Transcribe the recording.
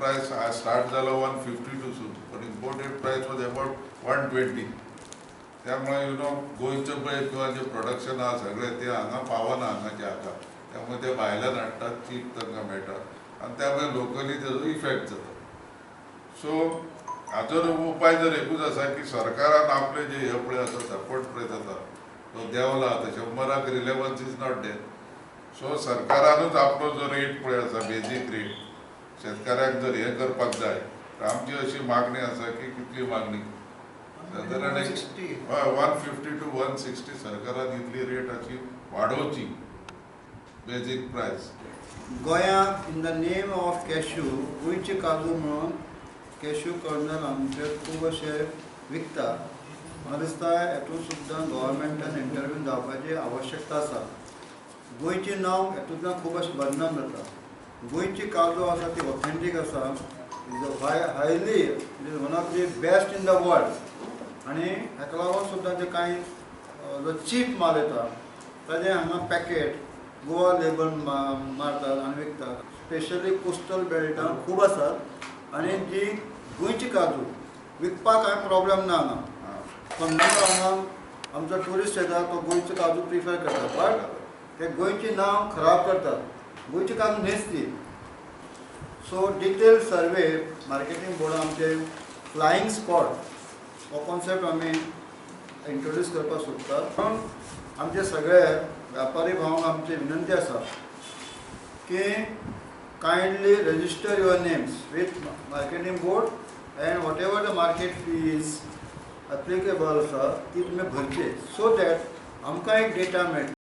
प्रायस start जालो 152 सून, पण imported price was about 120. त्यामुळे you know गोंयचें पळय किंवा जें प्रोडक्शन आहा सगळें तें हांगा पावना हांगाचे आतां. त्यामुळे ते भायल्यान हाडटात, चीप तांकां मेळटा आनी त्यामुळे लोकली तेजो इफेक्ट जाता. सो हाजो उपाय जर एकूच आसा की सरकारान आपले जे हे पळय आसा, सपोर्ट पळय जाता तो देंवला आतां 100राक. Relevance is not there. So सरकारानूच आपलो जो रेट पळय आसा, बेजीक रेट, शेतकाऱ्यांक जर हें करपाक जाय तर आमची अशी मागणी आसा की, कितली मागणी, सादारण एक हय, 150 to 160 सरकारान इतली रेट अशी वाडोवची, बेजीक प्रायस. गोंयांत in the name of cashew, गोंयचे काजू म्हणून कॅश्यू कर्नल आमचे खूब अशे विकता. म्हाका दिसता हेतून सुद्दां गव्हर्मेंटान इंटरव्हीन जावपाची आवश्यकता आसा. गोंयचें नांव हेतूंतल्यान खूब अशें बदनाम जाता. गोंयची काजू आसा ती ऑथेंटीक आसा, is a highly, it is one of the best in the world. आनी हाका लागून सुद्दां जे कांय जो चीप माल येता ताजें हांगा पॅकेट गोवा लेबल मारतात आनी विकतात. स्पेशली कोस्टल बेल्टान खूब आसात आनी जी गोंयची काजू विकपाक कांय प्रॉब्लेम ना हांगा. समजा हांगा आमचो ट्युरिस्ट येता, तो गोंयचो काजू प्रिफर करता, बट ते गोंयचें नांव खराब करतात. गोंयची काजू न्हीच ती. सो डिटेल सर्वे मार्केटींग बोर्डान आमचे फ्लायींग स्क्वॉड हो कॉन्सेप्ट आमी इंट्रोड्यूस करपाक सोदतात. म्हणून आमचे सगळे व्यापारी भावांक आमची विनंती आसा की kindly register your names with marketing board and whatever the market fees applicable आसा ती तुमी भरची, सो that आमकां एक डेटा मेळटा.